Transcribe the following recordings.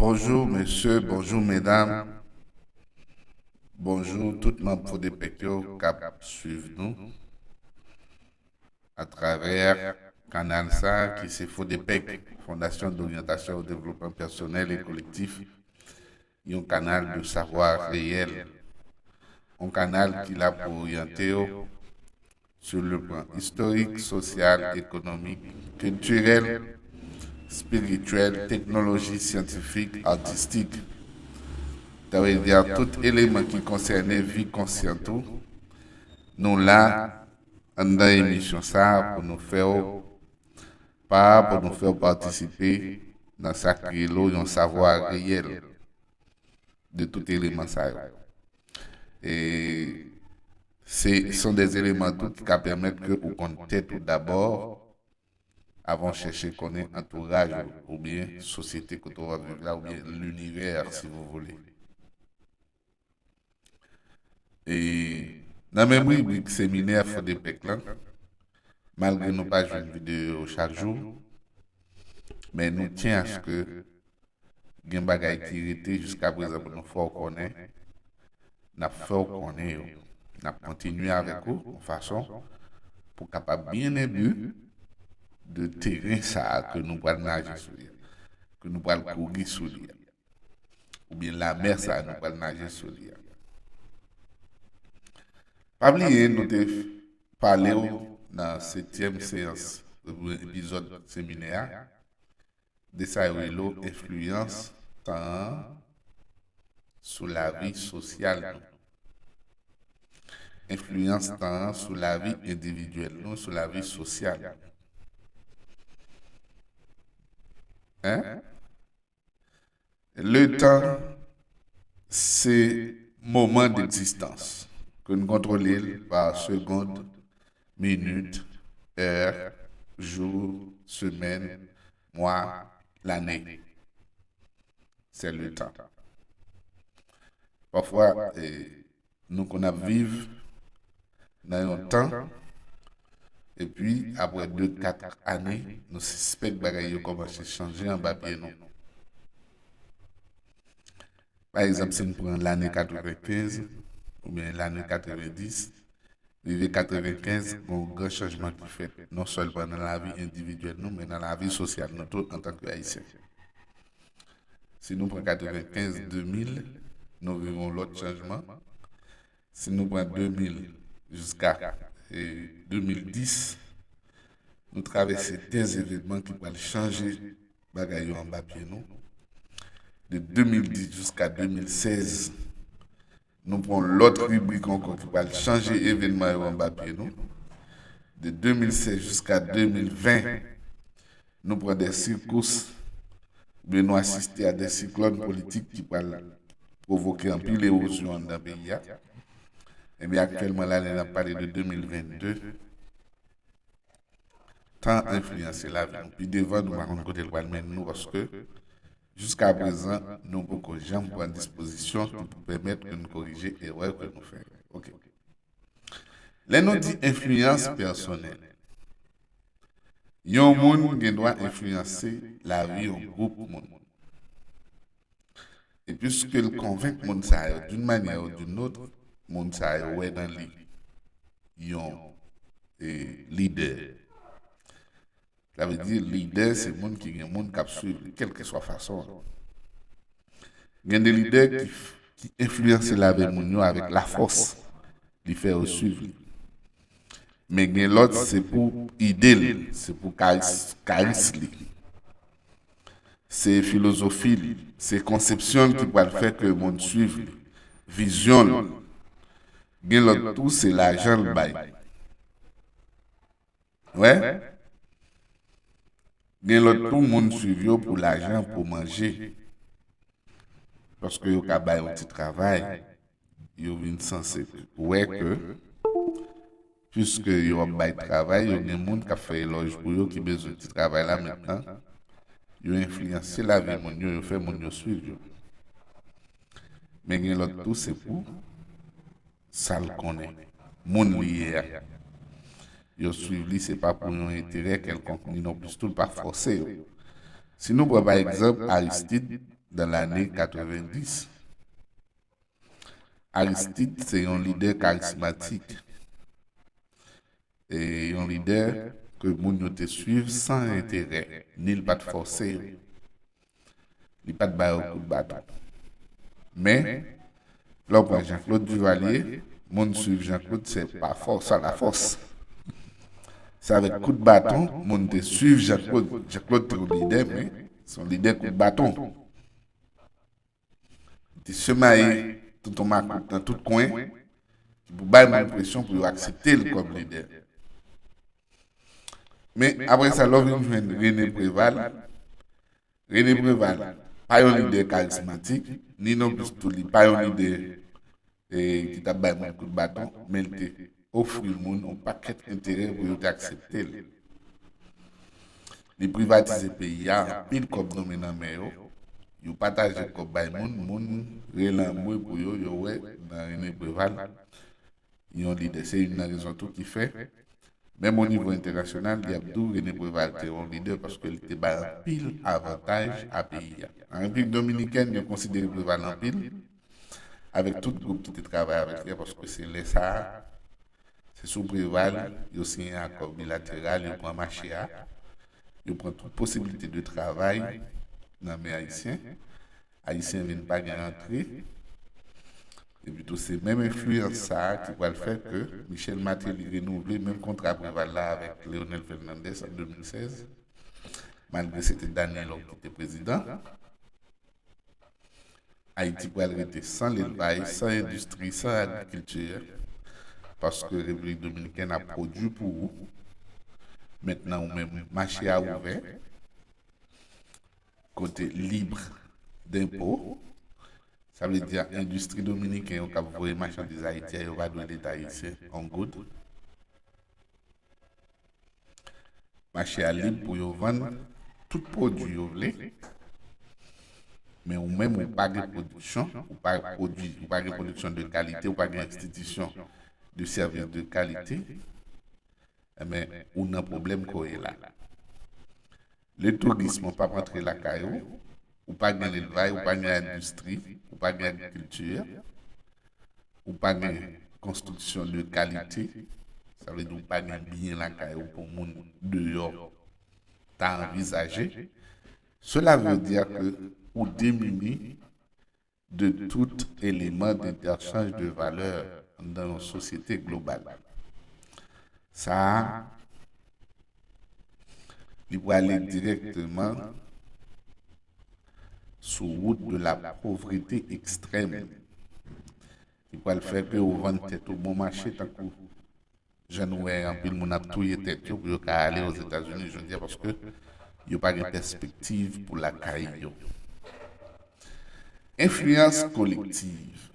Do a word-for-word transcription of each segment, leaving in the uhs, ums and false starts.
Bonjou mesye, bonjou medam, bonjou tout manm Fodepec yo k ap swiv nou atravè kanal sa a ki se Fodepec, Fondation d'Orientation au Développement Personnel et Collectif, yon kanal de savoir réel, yon kanal ki la pou oryante w sur le plan historique, social, économique, culturel, spirituel, teknoloji, syantifik, atistik. Sa vle di tout eleman ki konsène vi konsyant ou, nou la anndan emisyon sa a pou nou fè w pa, pou nou fè w patisipe nan sa k rele yon savwa reyèl de tout eleman sa yo. E se sont des éléments tou ki ka pèmèt ke ou konn tèt ou dabò avan w chèche konnen antouraj ou oubyen sosyete kote w ap viv la oubyen linivè si vous voulez. E nan menm ribrik seminè Fodepec lan, malgre nou pa jwenn videyo yo chak jou, men nou tyen aske gen bagay ki rete jiska prezan pou nou fè w konnen, n ap fè w konnen yo. N ap kontinye avèk ou yon fason pou w kapab byen enbi de teren sa a ke nou pral naje sou li a, ke nou pral kouri sou li a, oubyen lamè sa a nou pral naje sou li a. Pa bliye, nou te pale w nan setyèm seyans, epizòd seminè a, de sa yo rele enfliyans tan an sou lavi sosyal nou. Enfliyans tan an sou lavi endividyèl nou, sou lavi sosyal nou. Hein? Le tan se moman d'existence ke nou kontwole l pa segond, minit, è, jou, semèn, mwa, lane. Se le tan. Pafwa, e, nou konn ap viv nan yon tan, epi apre de, kat ane, nou sispèk bagay yo kòmanse chanje anba pye nou. Pa egzanp, si n pran lane katrevenkenz oubyen lane katrevendis, rive katrevenkenz, gen yon gran chanjman ki fèt, non sèlman nan lavi endividyèl nou, men nan lavi sosyal nou tou antanke Ayisyen. Si nou pran katrevenkenz, de mil, nou viv yon lòt chanjman. Si nou pran de mil jiska, e, de mil dis, nou travèse de evènman ki pral chanje bagay yo anba pye nou. De de mil dis jiska de mil sèz, nou pran lòt ribrik ankò ki pral chanje evènman yo anba pye nou. De de mil sèz jiska de mil ven, nou pran de sekous, oubyen nou asiste a de siklòn politik ki pral pwovoke anpil ewozyon anndan peyi a. Ebyen, aktyèlman, lane n ap pale de de mil vennde. Tan enfliyanse lavi nou. Pi devan, nou pa konn kote l pral mennen nou, paske jiska prezan, nou poko janm pran dispozisyon ki pou pèmèt ke n korije erè ke nou fè. Ok. Lè nou di enfliyans pèsonèl, yon moun gen dwa enfliyanse lavi yon gwoup moun. E piske l konvenk moun sa yo, d'une manière ou d'une autre, moun sa yo wè nan li yon, e, lidè. Sa vle di, lidè, se moun ki gen moun k ap swiv li, kèlkeswa fason an. Gen de lidè ki, ki enfliyanse lavi moun yo avèk lafòs li fè yo swiv li. Men gen lòt, se pou ide l, se pou karis, karis li. Se filozofi l, se konsepsyon l ki pral fè ke moun swiv li, vizyon l. Gen lòt tou, se lajan l bay. Wè? Gen lòt tou, moun swiv yo pou lajan, pou manje. Paske yo ka bay yon ti travay, yo vin sanse wè ke, piske yo ap bay travay, yo gen moun k ap fè elòj pou yo ki bezwen ti travay la mentnan. Yo enfliyanse lavi moun yo, yo fè moun yo swiv yo. Men gen lòt tou, se pou sa l konnen, moun li ye a. Yo swiv li, se pa pou yon enterè kèlkonk, ni non plis tou, l pa fòse yo. Si nou pran, pa egzanp, Aristide, nan lane katrevendis. Aristide se yon lidè karismatik, e yon lidè ke moun yo te swiv san enterè, ni l pa t fòse yo. Li pa t ba yo kout baton. Men, lè w pran Jean-Claude Duvalier, moun swiv Jean-Claude se pa fòs, a la fòs. Se avèk kout baton moun te swiv Jean-Claude. Jean-Claude te yon lidè, men se yon lidè kout baton. Li te semaye tonton makout nan tout kwen, ki pou bay moun presyon pou yo aksepte l kòm lidè. Men apre sa, lè w vin jwenn René Préval, René Préval pa yon lidè karismatik, ni non plis tou li pa yon lidè e, ki t ap bay moun kout baton, men l te ofri moun yon pakèt enterè pou yo te aksepte l. Li privatize peyi a, anpil kòb tonbe nan men yo. Yo pataje kòb bay moun, moun rele anmwe pou yo, yo wè nan René Préval yon lidè. Se youn nan rezon tou ki fè, menm o nivo entènasyonal, y ap di w René Préval te yon lidè paske li te bay anpil avantaj a peyi a. Nan Repiblik Dominikèn, yo konsidere Préval anpil avèk tout gwoup ki te travay avèk li a, paske se lè sa a, se sou Préval yo siyen akò bilateral, yo pran mache a, yo pran tout posiblite de travay nan men ayisyen. Ayisyen vin pa gen rantre. Epi tou se menm enfliyans sa a ki pral fè ke Michel Martelly renouvle menm kontra Préval la avèk Leonel Fernandez an de mil sèz, malgre se te Daniel Hope ki te prezidan. Ayiti pral rete san lelvaj, san endistri, san agrikilti, paske Repiblik Dominikèn ap pwodui pou ou. Mentnan ou menm, mache a ouvè, kote lib denpo, sa vle di endistri dominiken yo k ap voye machandiz Ayiti a, yo pa dwe Leta ayisyen yon goud. Mache a lib pou yo vann tout pwodui yo vle, men ou menm ou pa gen pwodiksyon, ou pa pwodui, ou pa gen pwodiksyon de kalite, ou pa gen enstitisyon de sèvis de kalite, enben, ou nan pwoblèm kounye la. Le tourisme p ap antre lakay ou, ou pa gen lelvaj, ou pa gen endistri, ou pa gen agrikilti, ou pa gen konstriksyon de kalite, sa vle di ou pa gen byen lakay ou pou moun deyò ta anvizaje. Cela veut dire que ou démuni de tout élément d'interchange de valeur nan yon sosyete global. Sa a, li prale dirèkteman sou wout de la pauvreté extrême. Li pral fè ke ou vann tèt ou bon mache tankou jan nou wè anpil moun ap touye tèt yo pou yo ka ale Ozetazini jodi a paske yo pa gen pèspektiv pou lakay yo. Enfliyans kolektiv.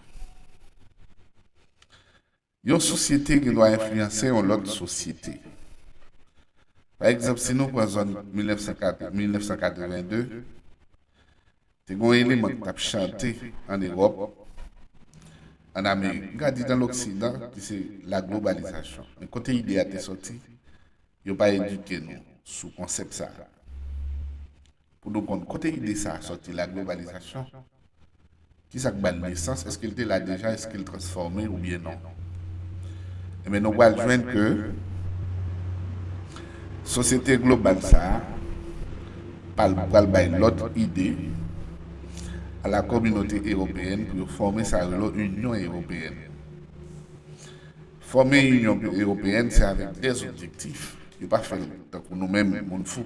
Yon sosyete gen dwa enfliyanse yon lòt sosyete. Pa egzanp, si nou pran zòn mil nèf san katrevende, te gen yon eleman ki t ap chante ann Ewòp, ann Amerik, m ka di dans l'Occident, ki se la globalizasyon. Men kote ide a te soti, yo pa edike nou sou konsèp sa a. Pou nou konn kote ide sa a soti, la globalizasyon, ki sa k ba l nesans, èske l te la deja, èske l transfòme oubyen non? Enben, nou pral jwenn ke sosyete global sa a pral, pral bay lòt ide a la kominote ewopeyèn pou yo fòme sa yo rele Inyon Ewopeyèn. Fòme Inyon Ewopeyèn, se avèk de objektif. Yo pa fè l tankou nou menm, moun fou.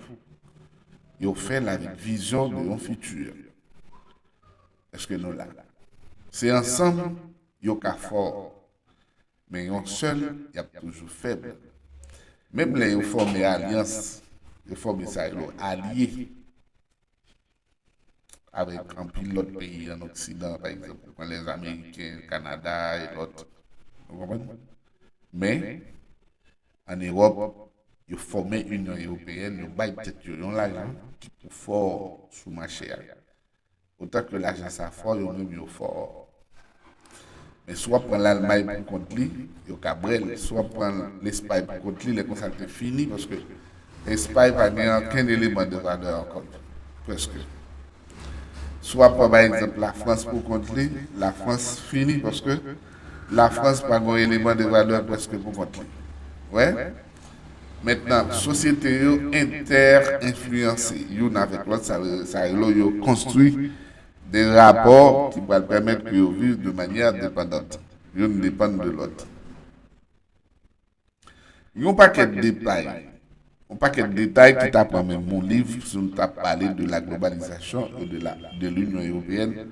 Yo fè l avèk vizyon de yon fiti. Èske nou la? Se ansanm yo ka fò, men yon sèl, y ap toujou fèb. Menm lè yo fòme alyans, yo fòme sa yo alye avèk anpil lòt peyi ann Oksidan, pa egzanp, ou pran lèzameriken, Kanada e lòt. Ou konprann? Men, ann Ewòp, yo fòme Inyon Ewopeyèn, yo bay tèt yo yon lajan ki pou fò sou mache a. Otan ke lajan sa fò, yo menm yo fò. Men si w ap pran Lalmay pou kont li, yo ka bwè l. Si w ap pran Lespay pou kont li, lè konsa l te fini, paske Espay pa gen okenn eleman de valè ankò, prèske. Si w ap pran pa egzanp Lafrans pou kont li, Lafrans fini paske Lafrans pa gen eleman de valè prèske pou kont li. Wè? Mentnan, sosyete yo entè-enfliyanse youn avèk lòt, sa, sa rele yo konstwi de rapò ki pral pèmèt ke yo viv de manyè depandant. Youn depann de lòt. Yon pakèt detay, yon pakèt detay ki ta pran menm yon liv si nou ta pale de la globalizasyon e de la, de l'Union Européenne,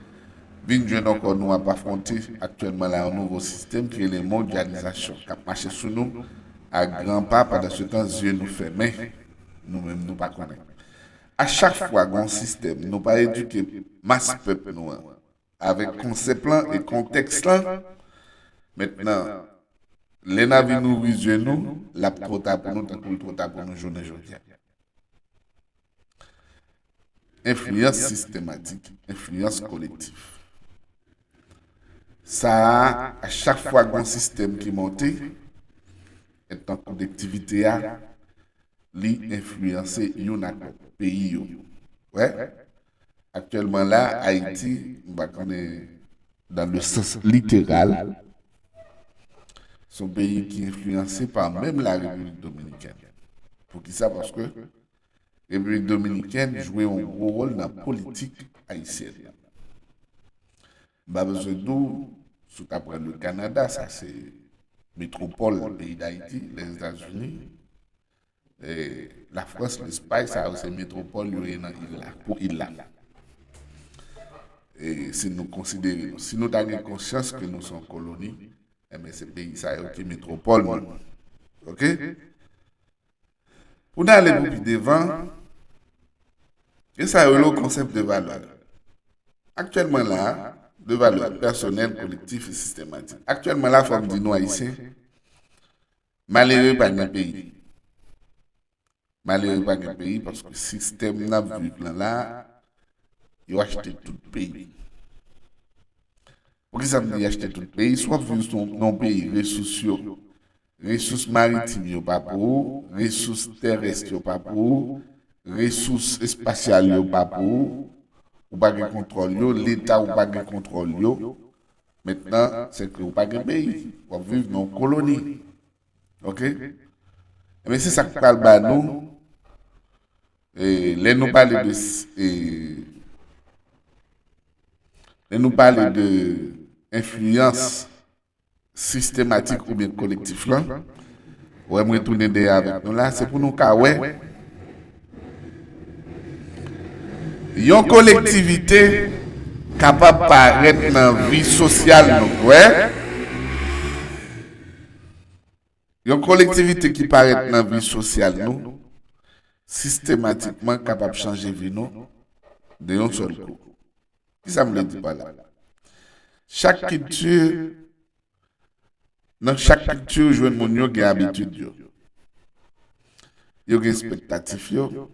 vin jwenn ankò nou ap afwonte aktyèlman la yon nouvo sistèm ki rele mondyalizasyon, k ap mache sou nou a gran pa, pandan se tan zye nou fèmen, nou menm nou pa konnen. A chak fwa gen yon sistèm, nou pa edike mas pèp nou an avèk konsèp lan e kontèks lan, mentnan, lè n a vin ouvri zye nou, l ap twò ta pou nou, tankou l twò ta pou nou jounen jodi a. Enfliyans sistematik, enfliyans kolektif. Sa a, a chak fwa gen yon sistèm ki monte, mentnan kolektivite a, li enfliyanse youn ak lòt, peyi yo. Wè, aktyèlman la, Ayiti, m pa konnen dans le sens littéral, se yon peyi ki enfliyanse pa menm la Repiblik Dominikèn. Poukisa? Paske Repiblik Dominikèn jwe yon gwo wòl nan politik ayisyèn nan. M pa bezwen di w, si w ta pran le Kanada, sa se metwopòl peyi Dayiti, Lèzetazini, e Lafrans, Lespay, sa yo se metwopòl yo ye nan il la, pou il la. E si nou konsidere nou, si nou ta gen konsyans ke nou se yon koloni, enben se peyi sa yo ki metwopòl nou. Oke? Pou n ale pou pi devan, e sa yo rele konsèp de valè. Aktyèlman la, de valè pèsonèl, kolektif e sistematik. Aktyèlman la, fò m di nou Ayisyen, malere pa gen peyi. Malere pa gen peyi paske sistèm n ap viv lan la, yo achte tout peyi. Poukisa m di achte tout peyi? Si w ap viv sou yon peyi, resous yo, resous maritim yo pa pou ou, resous terès yo pa pou ou, resous espasyal yo pa pou ou, ou pa gen kontwòl yo, Leta ou pa gen kontwòl yo. Mentnan, se ke ou pa gen peyi, w ap viv nan yon koloni. Oke? Ebyen, se sa k pral ba nou, e, lè nou pale de, e, lè nou pale de enfliyans sistematik oubyen kolektif lan, wè m retounen dèyè avèk nou la, se pou nou ka wè yon kolektivite kapab parèt nan vi sosyal nou, wè. Yon kolektivite ki parèt nan vi sosyal nou, sistematikman kapab chanje vi nou de yon sèl kou. Kisa m vle di pa la? Chak kilti, nan chak kilti, ou jwenn moun yo gen abitid yo. Yo gen espektatif yo.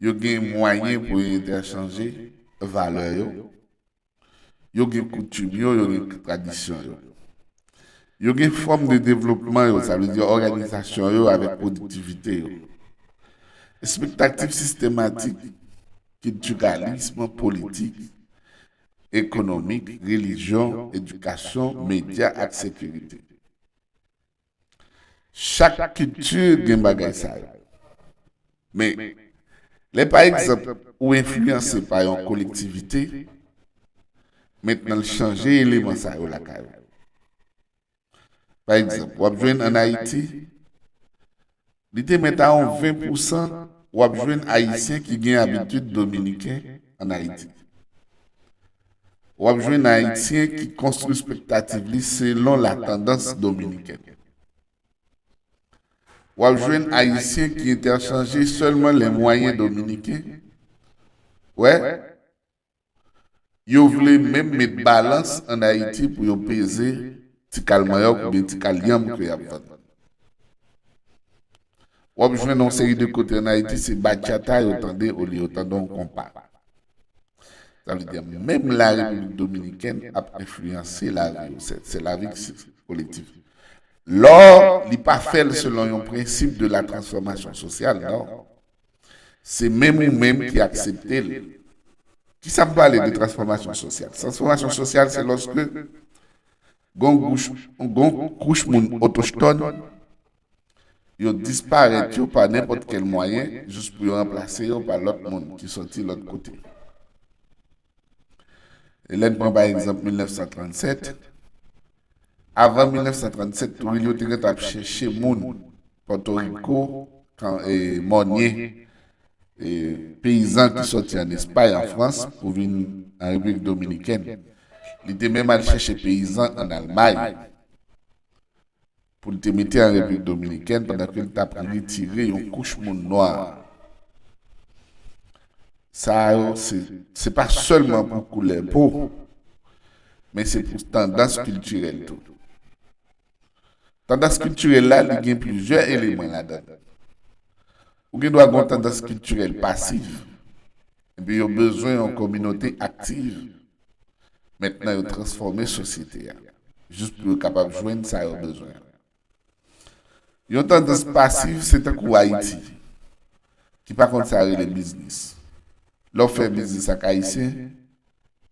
Yo gen mwayen pou yo entèchanje valè yo. Yo gen koutim yo, yo gen tradisyon yo. Yo gen fòm de devlopman yo, sa vle di òganizasyon yo avèk pwodiktivite yo. Espektatif sistematik, kiltiralis, politik, ekonomik, relijyon, edikasyon, medya ak sekirite. Chak kilti gen bagay sa yo. Men, lè pa egzanp, ou enfliyanse pa yon kolektivite, mentnan l chanje eleman sa yo lakay ou. Pa egzanp, w ap jwenn ann Ayiti, li te mèt a yon ven pousan, w ap jwenn Ayisyen ki gen abitid dominiken ann Ayiti. W ap jwenn Ayisyen ki konstwi espektativ li selon latandans dominikèn. W ap jwenn Ayisyen ki entèchanje sèlman lè mwayen dominiken. Wè, yo vle menm met balans ann Ayiti pou yo peze ti kal manyòk oubyen ti kal yanm ke y ap vann. W ap jwenn yon seri de kote ann Ayiti, se bachata yo tande olye yo tande yon konpa. Sa vle di, menm la Repiblik Dominikèn ap enfliyanse lavi yo. Se, se lavi ki kolektif. Lò, li pa fè l selon yon prensip de la transfòmasyon sosyal, non. Se menm ou menm ki aksepte l, Kisa m pale de transfòmasyon sosyal? Transfòmasyon sosyal, se lòske gon kouch, gon kouch moun otochtòn, yo disparèt yo pa nenpòt kèl mwayen, jis pou yo ranplase yo pa lòt moun ki sòti lòt kote. E lè n pran pa egzanp mil nèf san trannsèt, avan mil nèf san trannsèt, Trujillo te gentan ap chèche moun Pòtoriko, kan, e, mònye, e, peyizan ki sòti ann Espay, an Frans, pou vin an Repiblik Dominikèn. Li te menm al chèche peyizan ann Almay pou l te mete an Repiblik Dominikèn pandan ke l t ap retire yon kouch moun nwa. Sa yo, se, se pa sèlman pou koulè po, men se pou tandans kiltirèl tou. Tandans kiltirèl la, li gen plizyè eleman ladan l. Ou gen dwa gen yon tandans kiltirèl pasiv, epi yo bezwen yon kominote aktiv. Mentnan, yo transfòme sosyete a, jis pou yo kapab jwenn sa yo bezwen an. Yon tandans pasiv, se tankou Ayiti, ki pa konn sa rele biznis. Lè w fè biznis ak Ayisyen,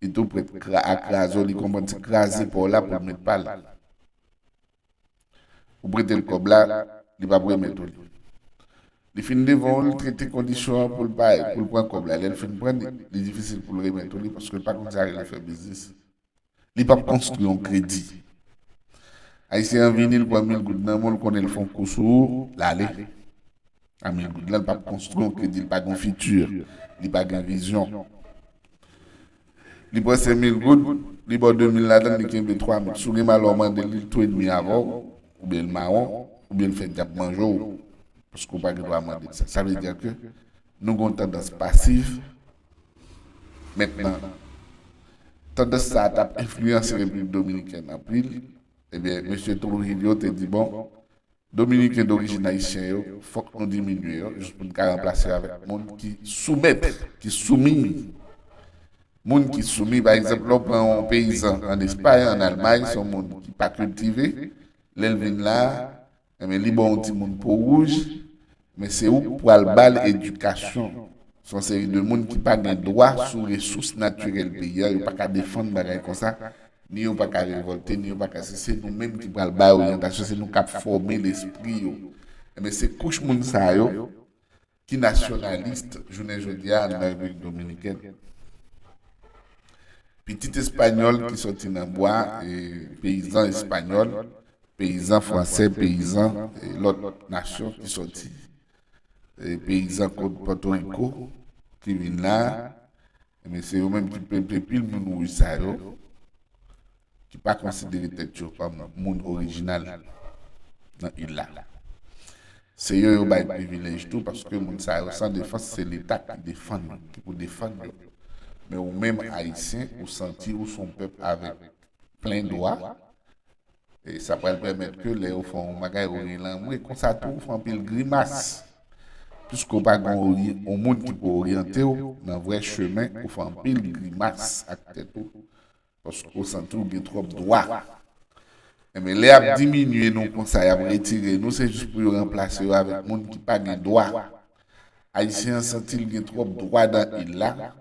li tou prèt kra-, a kraze w, li konprann se kraze pa w la pou l met pa l. Ou prete l kòb la, li p ap remèt ou li. Li fin devan w, li trete kondisyon an pou l pa, pou l pran kòb la. Lè l fin pran li, li difisil pou l remèt ou li paske l pa konn sa rele fè biznis. Li p ap konstwi yon kredi. Ayisyen an vini, li pran mil goud nan men w, li konnen l fè yon kou sou ou, l ale. A mil goud la, li p ap konstwi yon kredi, li pa gen yon fiti, li pa gen vizyon. Li pran senk mil goud, li ba w de mil ladan l, li kenbe twa mil. Si w gen malè w mande l, li tou edmi avè w, oubyen l mawon, oubyen l fè dyab manje w, paske w pa gen dwa mande l sa. Sa vle di ke nou gen yon tandans pasiv. Mentnan, tandans sa a t ap enfliyanse Repiblik Dominikèn anpil. Ebyen, mesye Trujillo te di, bon, Dominiken dorijin ayisyen yo, fòk nou diminye yo, jis pou n ka ranplase yo avèk moun ki soumèt, ki soumi. Moun ki soumi, pa egzanp, lè w pran yon peyizan ann Espay, ann Almay, se yon moun ki pa kiltive, lè l vin la, enben, li ba w yon timoun po wouj, men se ou k pral ba l edikasyon. Se yon seri de moun ki pa gen dwa sou resous natirèl peyi a, yo pa ka defann bagay konsa, ni yo pa ka revòlte, ni yo pa ka, se, se nou menm ki pral bay oryantasyon, se nou k ap fòme lespri yo. Enben, se kouch moun sa yo ki nasyonalis jounen jodi a nan Repiblik Dominikèn. Pitit espanyòl ki sòti nan bwa, e, peyizan espanyòl, peyizan fransè, peyizan, e, lòt nasyon ki sòti, e, peyizan kot Pòtoriko ki vin la, enben, se yo menm ki peple pil moun wouj sa yo, ki pa konsidere tèt yo kòm moun orijinal nan il la. Se yo yo bay privilèj tou, paske moun sa yo san defans, se Leta ki defann yo, ki pou defann yo. Men ou menm Ayisyen, ou santi ou se yon pèp avèk plen dwa, e sa pral pèmèt ke lè yo fè yon bagay, ou gen lanmou, e konsa tou, ou fè anpil grimas. Piske ou pa gen yon, yon moun ki pou oryante w nan vrè chemen, ou fè anpil grimas ak tèt ou, paske ou santi w gen twòp dwa. Enben, lè y ap diminye nou konsa, y ap retire nou, se jis pou yo ranplase yo avèk moun ki pa gen dwa. Ayisyen an santi l gen twòp dwa nan il la,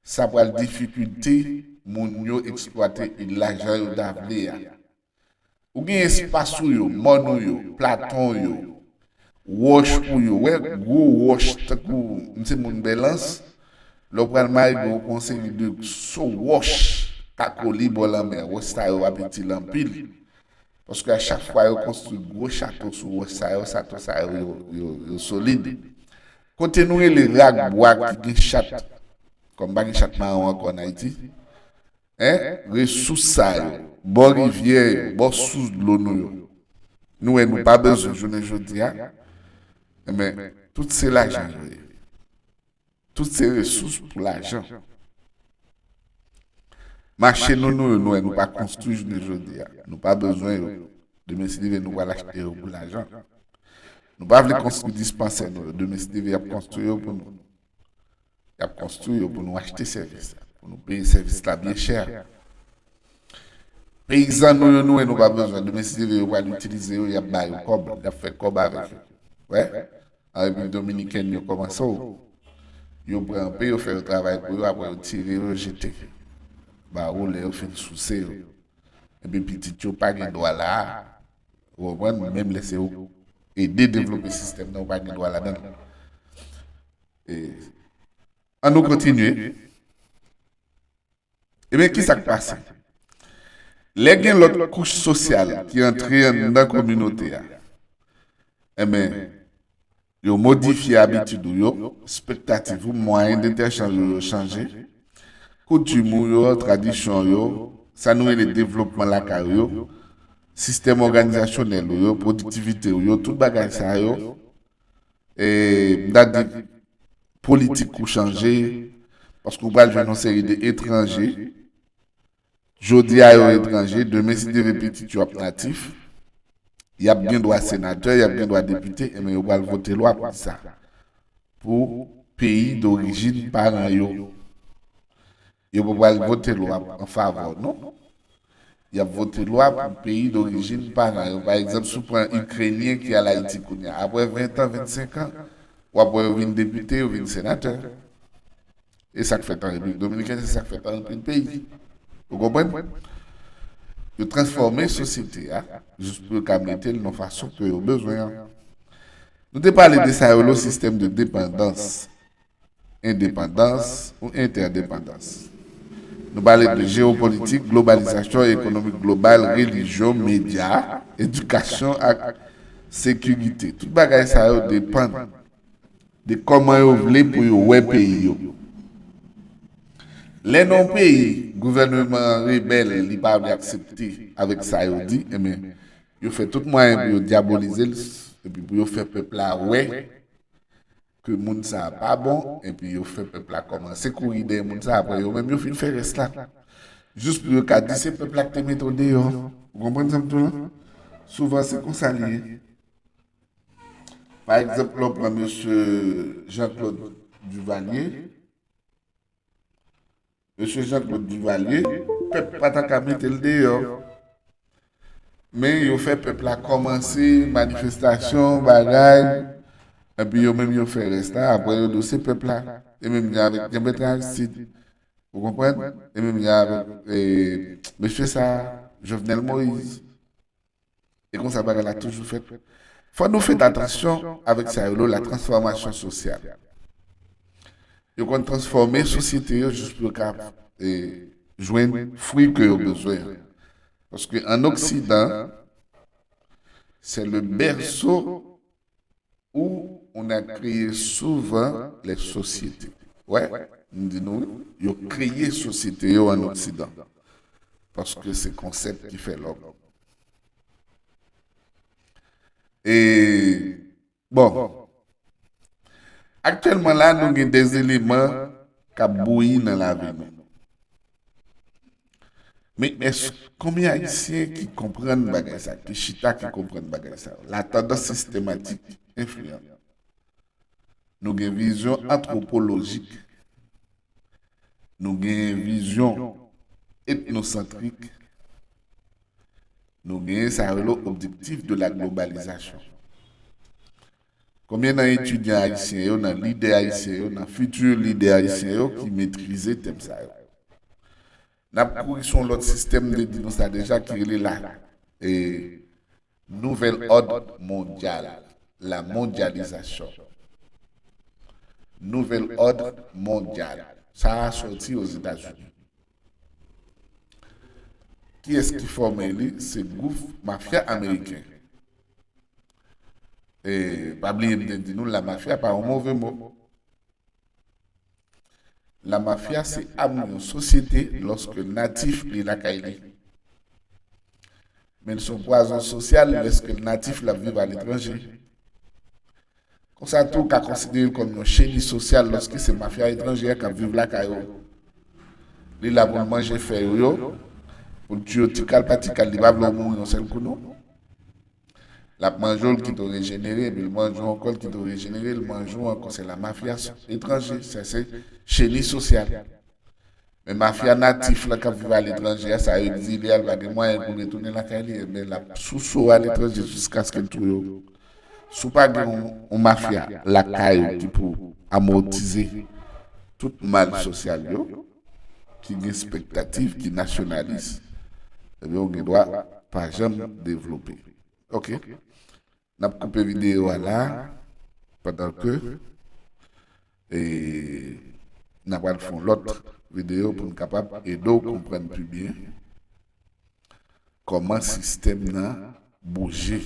sa pral difikilte moun yo eksplwate il la jan yo ta vle a. Ou gen espas ou yo, mòn ou yo, platon yo, wòch ou yo. Wè gwo wòch tankou m se moun Bèlans, lè w pral Marigo, ou gen yon seri de so wòch, kakoli bò lanmè, wòch sa yo ap itil anpil. Paske a chak fwa yo konstwi gwo chato sou wòch sa yo, chato sa yo, yo, yo, yo solid. Kote nou rele rak bwa ki gen chat, kòm pa gen chat mawon ankò ann Ayiti, en, resous sa yo, bò rivyè yo, bò sous dlo nou yo, nou wè nou pa bezwen jounen jodi a, enben, tout se lajan yo ye. Tout se resous pou lajan. Mache nou, nou, nou, nou pa konstwi jounen jodi a. Nou pa bezwen yo. Demen, si Dye vle, nou pral achte yo pou lajan. Nou pa vle konstwi dispansè nou yo. Demen, si Dye vle, y ap konstwi yo pou nou. Y ap konstwi yo pou nou achte sèvis la, pou nou peye sèvis la byen chè. Peyizan nou yo, nou wè nou pa bezwen. Demen, si Dye vle, yo pral itilize yo, y ap ba yo kòb, y ap fè kòb avèk yo. Wè, an Repiblik Dominikèn, yo kòmanse w. Yo pran anpe, yo fè yo travay pou yo, apre yo tire, yo jete ba ou lè yo fin souse yo. Epi pitit yo pa gen dwa la a. Ou konprann? Menm lè se ou ede devlope sistèm nan, ou pa gen dwa ladan l. E, ann nou kontinye. Ebyen, ki sa k pase? Lè gen lòt kouch sosyal ki antre anndan kominote a, enben, yo modifye abitid ou yo, ekspektativ ou, mwayen de entèchanj ou yo chanje, koutim ou yo, tradisyon yo, sa nou rele devlopman lakay ou yo, sistèm òganizasyonèl ou yo, pwodiktivite ou yo, tout bagay sa yo, e, m ta di, politik ou chanje, paske ou pral jwenn yon seri de etranje. Jodi a, yo etranje, demen, si Dye vle, pitit yo ap natif, y ap gen dwa senatè, y ap gen dwa depite, enben, yo pral vote lwa pou sa, pou peyi dorijin paran yo. Yo pa pral vote lwa an favè w, non. Y ap vote lwa pou peyi dorijin paran yo. Pa egzanp, si w pran Ikrenyen ki al Ayiti kounye a, apre ven tan, vennsenk an, w ap wè yo vin depite, yo vin senatè. E sa k fèt an Repiblik Dominikèn, se sa k fèt an anpil peyi. Ou konprann? Yo transfòme sosyete a, jis pou yo ka mete l nan fason ke yo bezwen an. Nou te pale de sa yo rele sistèm de depandans, endepandans ou entèdepandans. Nou pale de jewopolitik, globalizasyon, ekonomi global, relijyon, medya, edikasyon ak sekirite. Tout bagay sa yo depann de kòman yo vle pou yo wè peyi yo. Lè nan yon peyi, gouvènman an rebèl, li pa vle aksepte avèk sa yo di, enben, yo fè tout mwayen pou yo dyabolize l, epi pou yo fè pèp la wè ke moun sa a pa bon, epi yo fè pèp la kòmanse kouri dèyè moun sa a, apre yo menm yo fin fè rès la. Jis pou yo ka di se pèp la ki te mete w deyò. Ou konprann sa m di w la? Souvan se konsa li ye. Pa egzanp, lè w pran mesye Jean-Claude Duvalier, mesye Jean-Claude Duvalier, pèp pa ta ka mete l deyò. Men yo fè pèp la kòmanse manifestasyon, bagay, epi yo menm yo fè rès la, apre yo di w se pèp la. E menm jan avèk Jean Bertrand Aristide. Ou konprann? E menm jan avèk, e, mesye sa, Jovenel Moïse. E konsa bagay la toujou fèt. Fò nou fè atansyon avèk sa yo rele la transfòmasyon sosyal. Yo konn transfòme sosyete yo jis pou yo ka, e, jwenn fwi ke yo bezwen an. Paske an Oksidan, c'est le berceau où on a créé souvent les sociétés. Wè, m di nou wi, yo kreye sosyete yo an Oksidan. Paske se konsèp ki fè lòm. E, bon, aktyèlman la, nou gen de eleman k ap bouyi nan lavi nou. Men èske konbyen Ayisyen ki konprann bagay sa, ki chita, ki konprann bagay sa? La tandans sistematik enfliyan. Nou gen vizyon antwopolojik. Nou gen vizyon etnosantrik. Nou gen sa yo rele objectif de la globalisation. Konbyen nan etidyan ayisyen yo, nan lidè ayisyen yo, nan fiti lidè ayisyen yo ki metrize tèm sa yo? N ap kouri sou yon lòt sistèm, m te di nou sa deja, ki rele la, e, Nouvel Ordre Mondial, la mondialisation. Nouvel Ordre Mondial. Sa a sòti Ozetazini. Kiyès ki fòme li? Se gwoup mafya ameriken. E, pa bliye m te di nou, la mafya pa yon move mo. La mafya se ame yon sosyete lòske natif li lakay li. Men l se yon pwazon sosyal lèske natif la ap viv aletranje. Konsa tou, ou ka konsidere l kòm yon cheni sosyal lòske se mafya etranje a k ap viv lakay ou. Li la pou l manje fèy ou yo, pou l tiye w ti kal pa ti kal, li pa vle w mouri yon sèl kou non. L ap manje w, l kite w rejenere, epi l manje w ankò, l kite w rejenere, l manje w ankò. Se la mafya etranje, sa se cheni sosyal. Men mafya natif la k ap viv aletranje a, sa yo egzile a, l pa gen mwayen pou l retounen lakay li, enben l ap souse w aletranje jiskaske l touye w. Si w pa gen yon, yon mafya lakay ou ki pou amòtize tout mal sosyal yo ki gen espektativ, ki nasyonalis, ebyen, ou gen dwa pa janm devlope. Ok. N ap koupe videyo a la, pandan ke e, n ap al fè yon lòt videyo pou n kapab ede w konprann pi byen kòman sistèm nan bouje.